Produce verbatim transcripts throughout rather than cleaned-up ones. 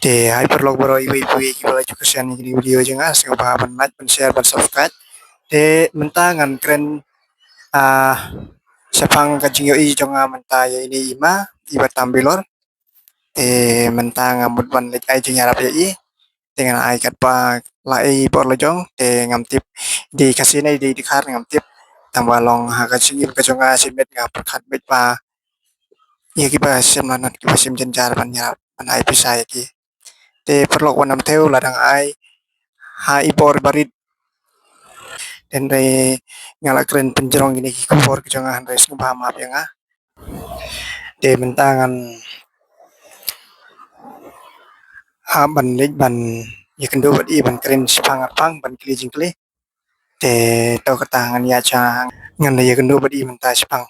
Te hai paralok baroh, iwei pa iwei kiba la ju kyrshan ïa kane ka video jong nga, sngewbha ban like, ban share, ban subscribe. Te mynta ngan kren, ah, shaphang ka jingïohi jong nga mynta ïa ine i ma iba tam bilor. Te mynta nga mut ban leit ai jingïarap ïa i. Te ngan ai katba la i bor la jong, te ngam tip. Dei Khasi ne dei Dkhar ngam tip. Tangba long ha ka jingim ka jong nga shimet nga pyrkhat beit ba ïa kiba shem lanot, kiba shem jynjar ban ïarap, ban ai pisa ïa ki. Te paralok, wat nym thew lada nga ai ha i bor barit. Hynrei nga la kren pynjrong ïa kine ki khubor ki jong nga, hynrei sngewbha map ïa nga. Te mynta ngan hap ban leit ban ïakynduh bad i, ban kren shaphang arphang, ban kylli jingkylli. Te to kata ngan ïa sha, ngan ïakynduh bad i mynta shaphang.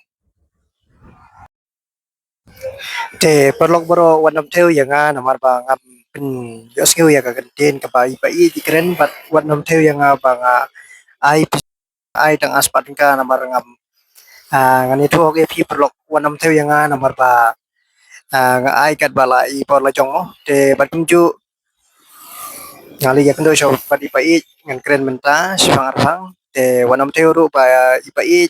Te paralok baroh, wat nym thew ïa nga namar ba ngam pynïohsngew ïa ka kyntien kaba i pa i i kren, bad wat nym thew ïa nga ba nga ai pisa, ai tang ar spah tyngka namar ngam, ah, ngan ïathuh ïa phi paralok, wat nym thew ïa nga namar ba, ah, nga ai katba la i bor la jong mo. Te bad kumjuh nga la ïakynduh shuwa bad i pa i, ngan kren mynta shaphang arphang. Te wat nym thew ruh ba i pa i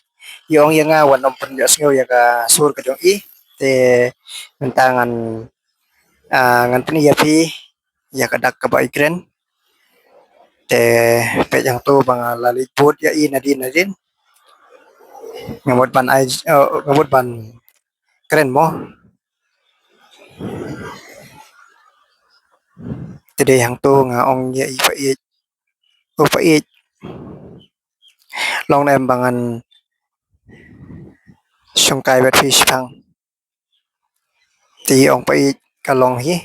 i ong ïa nga wat nym pynïohsngew ïa ka sur ka jong i. Te mynta ngan, ah, ngan pyni ïa phi ïa ka dak kaba i kren. Te peit hangto ba nga la leit bud ïa i nadien nadien. Nga mut ban ai, eh, nga mut ban kren mo. Te dei hangto nga ong ïa i pa i, o pa i, long ne em ba ngan shongkai bad phi shaphang. Te i ong pa i ka long hi.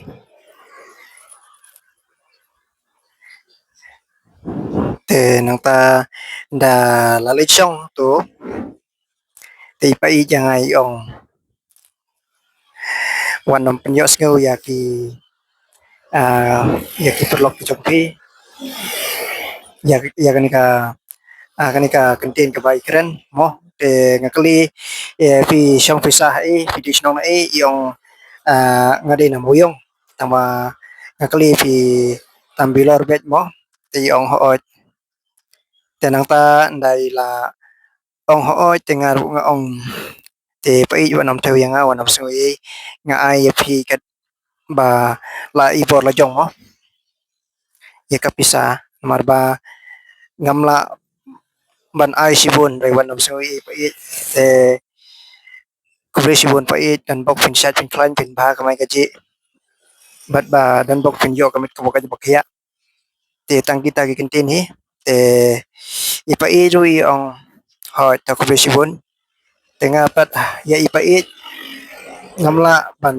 Te nangta da la leit shong to, te i pa i ïa nga i ong wat nym pynïohsngew ïa ki, ah, ïa ki paralok ki jong phi ïa, ïa kane ka, ah, kane ka kyntien kaba i kren mo. Te nga kylli, eh, phi shong phi sah ei, phi dei shnong na ei, i ong, ah, nga dei na Mawïong. Tangba nga kylli phi tam bilor beit mo. Te i ong hooid. Te nangta ynda i la ong hooid te nga ruh nga ong, te pa i wat nym thew ïa nga, wat nym sngew ei, nga ai ïa phi katba la i bor la jong mo. Ïa ka pisa namar ba ngam lah ban ai shibun, hynrei wat nym sngew ei pa i. Te khublei shibun pa i, don bok phin shait phin khlaiñ phin bha kamai kajih. Bad ba don bok phin ïoh ka met ka bok ka jubak ïa. Te tang kita ki kyntien hi. Te i pa i ruh i ong hooid, to khublei shibun. Te nga pat ïa i pa i ngam lah ban,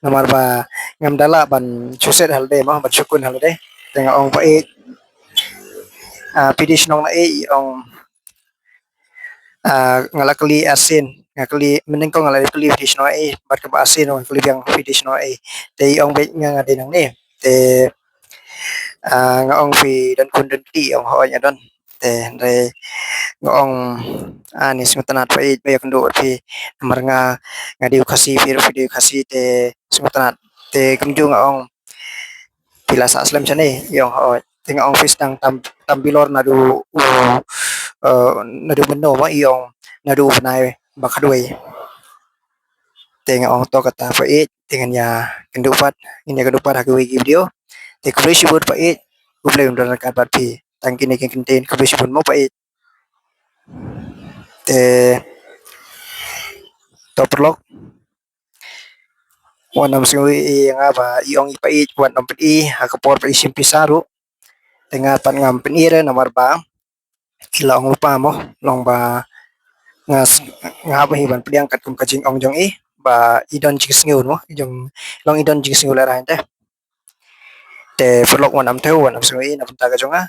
namar ba ngam da lah ban shu set halade mo, ban shu kun halade. Te nga ong pa i, ah, phi dei shnong na ei, i ong, ah, nga la kylli arsien, nga kylli mynnyngkong nga la kylli phi dei shnong na ei, bad kaba arsien nga kylli biang phi dei shnong na ei. Te i ong beit nga nga dei nangne. Te, ah, nga ong phi don khun don kti, i ong hooid nga don. Te hynrei nga ong, ah, ani sngewtynnat pa i ba ïakynduh bad phi namar nga, nga dei u Khasi, phi ruh phi dei u Khasi, te sngewtynnat. Te kumjuh nga ong phi la sah slem shane, i ong hooid. Te nga ong phi sdang tam, tam bilor naduh u, eh, naduh mynno mo, i ong naduh u bnai ba khatwei. Te nga ong to kata pa i, te ngan ïakynduh pat, ngan ïakynduh pat ha kiwei ki video. Te khublei shibun pa i, khublei ym don ryngkat bad phi. Tang kine ki kyntien, khublei shibun mo pa i. Te to paralok, wat nym sngew ei ïa nga ba i ong i pa i wat nym pyni ha ka por ba i shim pisa ruh. Te nga pat ngam pyni re namar ba i la ong lypa mo, long ba nga s-, nga hap hi ban pdiang katkum ka jingong jong i ba i don jingsngew mo, i jong, long i don jingsngew lehrain te. Te paralok, wat nym thew, wat nym sngew ei na bynta ka jong nga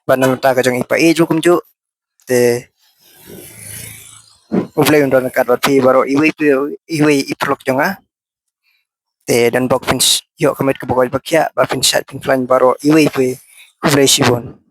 bad na bynta ka jong i pa i ruh kumjuh. Te U Blei un don ryngkat bad phi baroh iwei pa iwei i paralok jong nga. Te don bok phin ïoh ka met ka bok ka bakhiah, ba phin shait phin khlaiñ baroh iwei pa iwei. Khublei shibun.